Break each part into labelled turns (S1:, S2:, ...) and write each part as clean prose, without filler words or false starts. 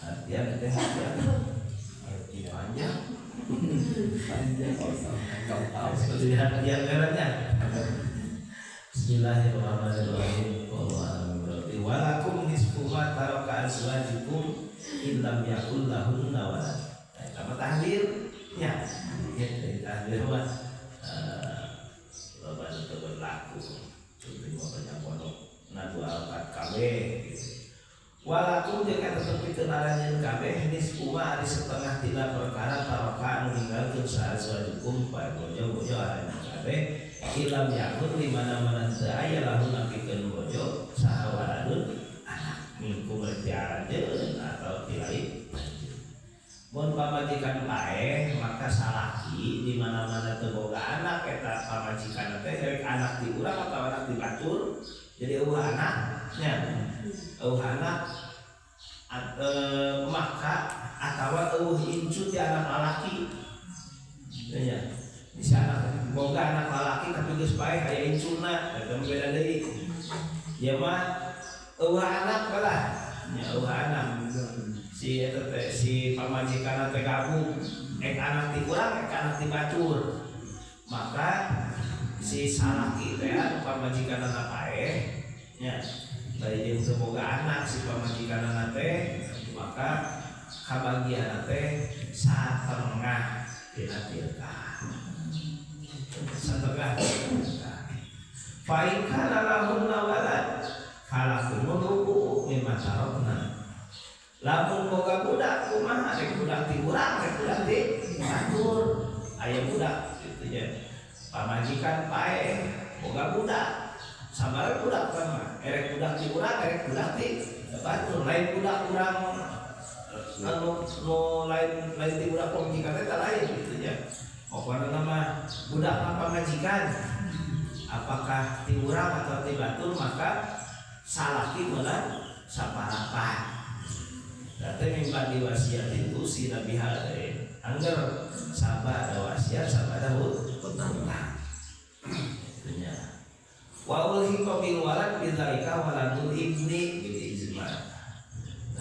S1: Artian teh artian panjang.
S2: Panjang.
S1: Lihat yang merahnya. Bismillahirrahmanirrahim. Berarti walakum nisfu ma taraka azwajukum illam yakul lahunna walad. Nah, sama tahlilnya. Ya, dari tahlil mah loba nu teu berlaku. Penting mah banyak pondok na dua rakaat kabeh gitu. Walakum jeung eta tetep pikeun aranjeun kabeh nisfu ma ari setengah tina perkara taraka anu ninggalkeun saha azwajukum pa bojo-bojo aranjeun kabeh ilam yakun di mana-mana teu aya lahuna pikeun bojo saha waladun anak minkum rek ti aranjeun atau ti lain. Mun pamajikan paeh maka salaki di mana-mana teu boga anak eta pamajikan teh rek anak ti urang atau anak ti batur jadi euweuh anaknya euweuh anak maka atawa euweuh incu ti anak lalaki nya bisa anak boga anak lalaki tapi geus paeh aya incuna eta mah beda deui ieu mah euweuh anak balah nya euweuh anak si eta teh si pamajikan teh gabung ek anak ti urang ek anak ti batur maka si salaki teh anu pamajikanna paeh nya bari jeung teu boga anak si pamajikanna teh maka kabagianna teh satengah tina tilka satengah tilka. Fa in kana lahunna walad falakumur rubu' mimma tarakna. Lamun boga budak kumaha rek budak ti urang rek budak ti batur aya budak kitu nya pamajikan paeh boga budak sabaraha budak mah erek budak ti urang erek budak ti batur lain budak urang anu nu lain lain ti budak pamajikan eta lain gitu nya. Pokokna mah budak mah pamajikan apakah ti urang atau ti batur maka salaki meunang saparapat. Berarti min ba'di wasiat itu si Nabi angger saba ada wasiat saba ada hutang. Itunya. Wa ulhiqa bil walad bidzalika waladul ibni bil ijma.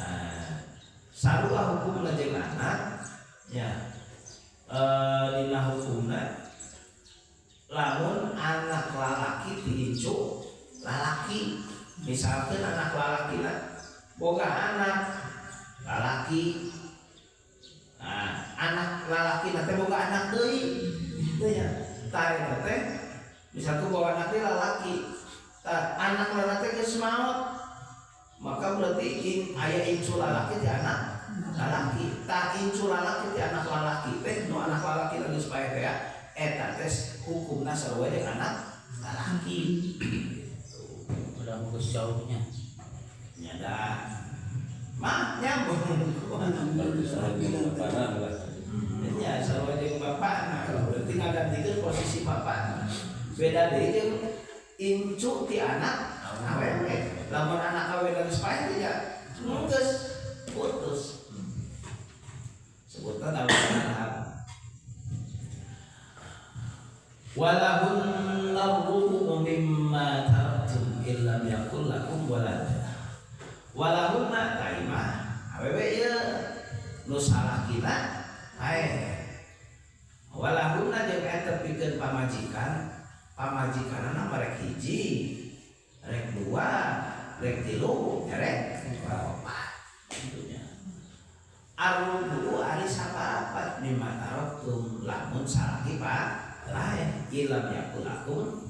S1: Nah, sarua hukumna jeung anak nya dina hukumna lamun anak lalaki diincu lalaki misalkan anak lalaki boga anak lalaki nah, anak lalaki nanti boga anak deui gitu ya tah eta teh misalkan boga anak deui lalaki tah anak lalaki geus maot maka berarti aya incu lalaki ti anak lalaki tah incu lalaki ti anak lalaki teh nu anak lalaki geus paeh teh eta teh hukumna sarua jeung anak lalaki.
S3: Udah geus jauhnya.
S1: Nya dah mah nyambung. Nya sarua jeung bapakna berarti ngagantikeun posisi bapakna beda deui jeung incu ti anak awewe lamun anak awewe geus paeh teh nya geus putus sebutna dalam mazhab. Walahunna rubu'u mimma taraktum illam yakul lakum walad. Walahunna taimah awewe ieu nu salakina paeh. Walahunna jeung eta pikeun pamajikan, pamajikanna mah rek hiji, rek dua, rek tilu, rek opat. Itunya. Arrubu ari saparapat mimma taraktum lamun salaki pak lain ilam yakul lakum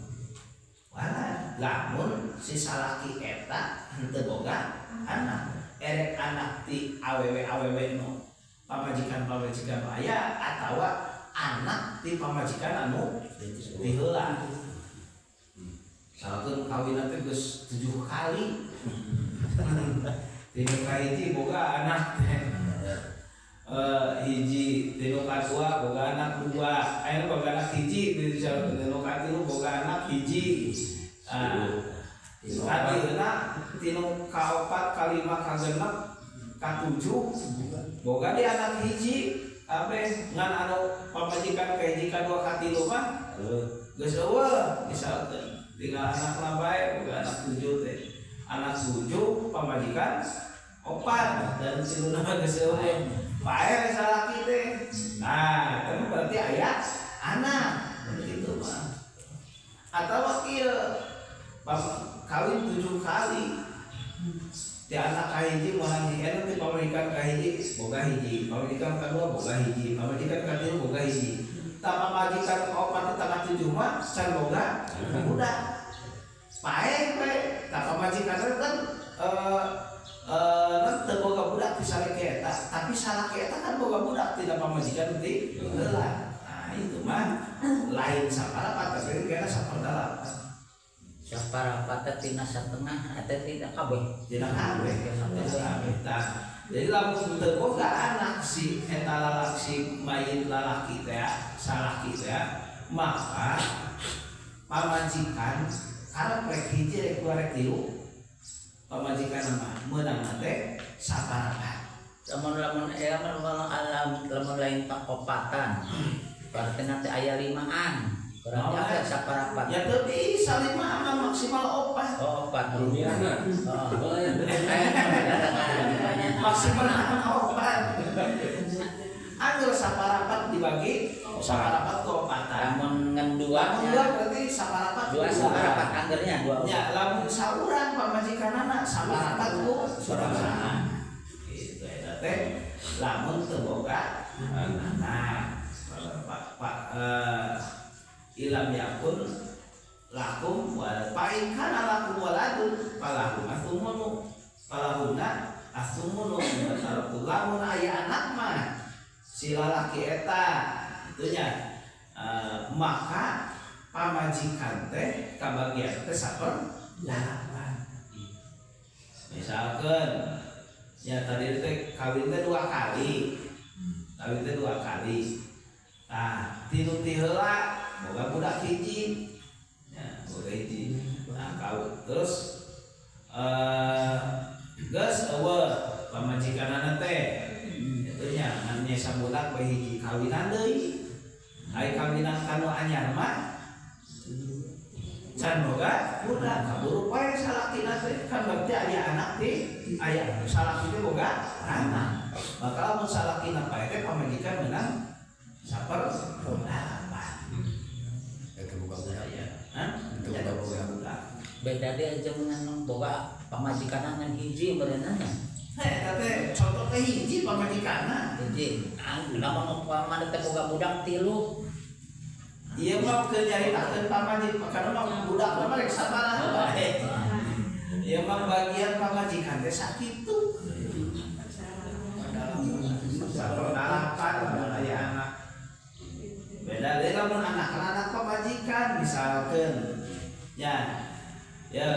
S1: walad lamun si salaki eta henteu boga anak erek anak ti awewe-awewe nu pamajikan-pamajikan nu aya atawa anak ti pamajikan anu ti heula. Misalkan kawin teh geus 7 kali. Tinu kahiji boga anak teh. Hiji tinu kadua boga anak dua, aya boga anak hiji, tinu katilu boga anak hiji. Katiluna tinu kaopat kalima kagenep katujuh boga di anak hiji kabeh ngan anu pamajikan kahiji kadua katilu mah geus eueuh misalkeun tinggal anak bae boga anak 7 teh anak 7 pamajikan 4 Opat dan tiluna mah geus euweuh. Paeh salaki teh. Nah, tapi berarti aya anak begitu mah. Atau kieu kawin 7 kali. Ti anak kahiji moal eta ti pamajikan kahiji boga hiji, pamajikan kadua boga hiji, pamajikan katilu boga hiji. Tah pamajikan kaopat teh katujuh mah can boga budak. Paeh we tah pamajikan teh kan teu boga budak ti salaki eta, tapi salaki eta kan boga budak tidak pamajikan ti heula. Nah, itu mah lain saparapat tapi kena saperdalapan.
S3: Saparapat teh tina satengah eta tidak kabeh.
S1: Tina kabeh. Tah, jadi lamun teu boga anak si eta lalaki si mayit lalaki teh, salaki teh, maka pamajikan karep rek hiji rek dua rek tilu pamajikan mah meunang teh saparapat.
S3: Lamun lamun lamun alam lamun lain pakopatan. Berarti nanti aya limaan. Berarti
S1: Oh,
S3: ada saparapat.
S1: Ya teu bisa lima mah maksimal opat.
S3: Oh, opat.
S2: Rumiana.
S3: Oh.
S2: Oh, ya.
S1: Maksimal opat. Angger saparapat dibagi saparapat ke opatan.
S3: Lamun ngan dua
S1: Lamun dua berarti saparapat
S3: dua saparapat anggernya dua.
S1: Ya, lamun saurang pamajikanana saparapat ku sorangan. Gitu eta teh lamun teu boga anak. Pak pak ilam yakun lakum wal fa in kana lakum waladun falahum athumunu falahunna athumunu lamun aya anak mah si lalaki eta itunya maka pamajikan teh kabagian teh saperdalapan. Misalkan ya tadi teh kawin teh 2 kali, kawin teh 2 kali. Nah, tilu ti heula boga budak hiji. Ya, boga hiji. Nah, kawin terus geus eueuh pamajikanana teh. Itu nya ngan nyesa budak bae hiji kawinan deui. Ai kawinan kanu anyar mah can boga budak kaburu poe salakina teh kan berarti aya anak ti aya salaki teh boga anak. Maka lamun salakina pae teh pamajikan meunang saperdalapan.
S4: Itu boga budak.
S1: Ya. Hah?
S4: Itu boga budak.
S3: Beda dia jeung ngan boga pamajikan ngan hiji berenana.
S1: Heh, eta teh contoh teh hiji pamajikanna.
S3: Hiji. Lamun umpama teh boga budak tilu.
S1: Ieu mah keur nyaritakeun pamajikan, karena mah budak mah rek sabaraha bae. Ieu mah bagian pamajikan teh sakitu. Saperdalapan lamun aya anak. Beda deui lamun anak-anak pamajikan misalkeun ya ya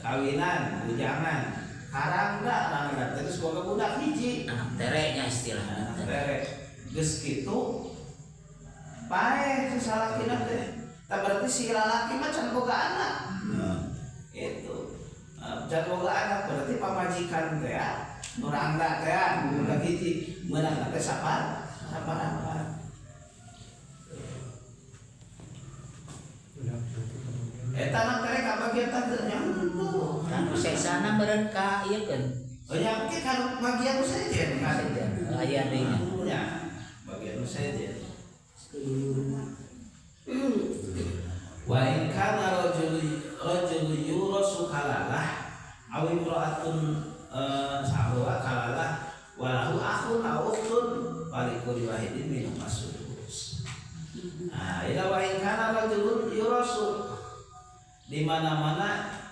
S1: kawinan bujangan karangga rangga terus boga budak hiji
S3: anak terenya istilahna
S1: anak tere geus kitu paeh si salakina teh tah berarti si lalaki mah can boga anak itu can boga anak berarti pamajikan teh nu rangga teh budak hiji meunang teh saparapat. Eta anak tere kabagian teh teu nyentuh.
S3: Kan sesana meureun ka ieu keun.
S1: Oh nya engke kan bagian nu sejen kan.
S3: Aya deui nya.
S1: Nya bagian nu sejen. Wa in kana rajul yurasu kalalah aw imra'atun sahwa kalalah walahu akhun aw ukhtun falikuli wahidin minhum as-sudus. Nah, ila wa in kana rajulun yurasu di mana-mana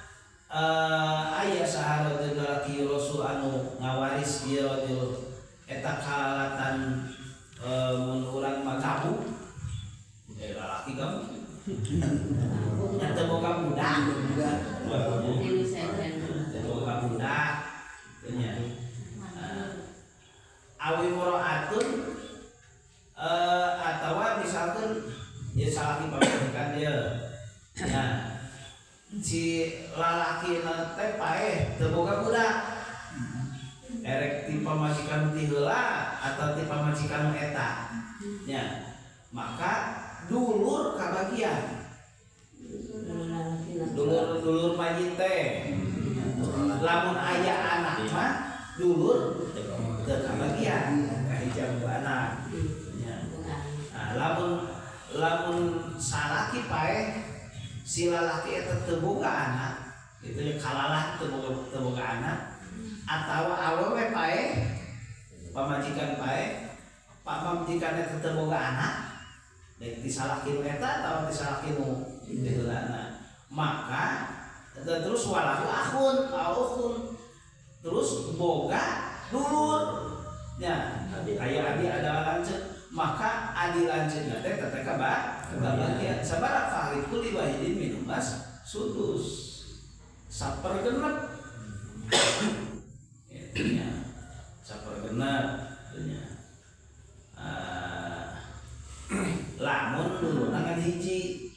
S1: aya saha rajul lalaki yurasu anu ngawaris ieu rajul eta kalalatan mun urang mah gabu lalaki gabu nya teu boga budak teu boga budak nya awi muraatun atawa misalkan ieu salaki pamajikan ieu nya si lalaki teh paeh teu boga budak erek ti pamajikan ti heula atau ti pamajikan eta nya maka dulur kabagian dulur-dulur mayit teh lamun aya anak mah Dulur teu kabagian kahiji boga anak. Nya. Nah, lamun lamun salaki paeh, si lalaki eta teu boga anak gitu ya, kalalah teu boga anak atau awewe paeh, pamajikan paeh, pamajikan eta teu boga anak, baik ti salaki nu eta atawa ti salaki nu diheulana, maka eta terus walahu akhun au ukhtun, terus boga dulur nya, aya abi, ada lanceuk, maka adi lanceukna teh teh kabagian sabaraha? Falikulli wahidin minhumas sudus, sapergenep gitu nya, sapergenep gitu nya. Ah, lamun dulurna ngan hiji,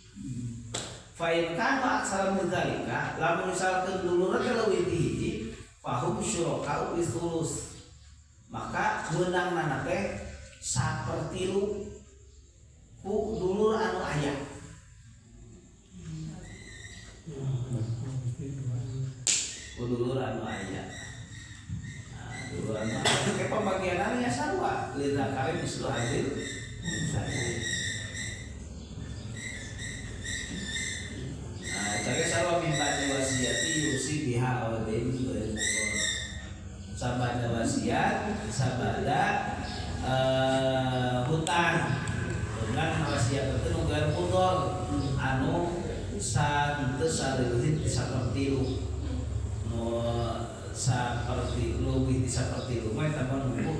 S1: fa in kanu aktsara min dzalika, lamun misalkeun dulurna teh leuwih ti hiji, fahum syuraka'u fi tsulus, maka meunangna teh sapertilu ku dulur anu aya, ku dulur anu aya. Nah, dulur anu aya ke pembagiannya sarua, lidzakari mislu hadzil untsayain. Nah, cari sarua min ba'di wasiyati yusi biha aw dainin ghairi mudhar. Sabada wasiat, sabada hutang. Dengan wasiat itu nu ghair mudhar anu santeu saleuwih ti sapertilu. Nu saperti leuwih ti sapertilu mah eta mah nunggu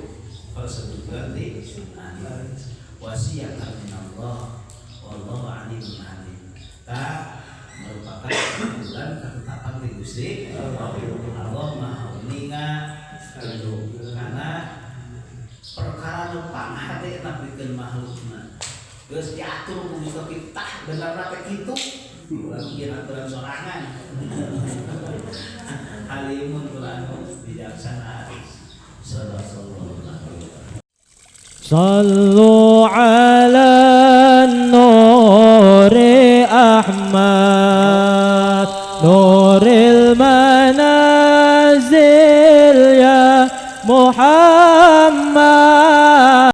S1: persetujuan di ahli. Wasiat minallah wallahu alimun halim. Tah, merupakan ketentuan, ketetapan di Gusti Allah. Allah Maha uninga karena perkara nu panghade pikeun makhlukna. Geus diatur ku Gusti kita benerna teh kitu. Ulah bikin aturan sorangan. Halimun tur anu bijaksana. Sallallahu alaihi.
S5: صلوا على النور أحمد نور المنازل يا محمد.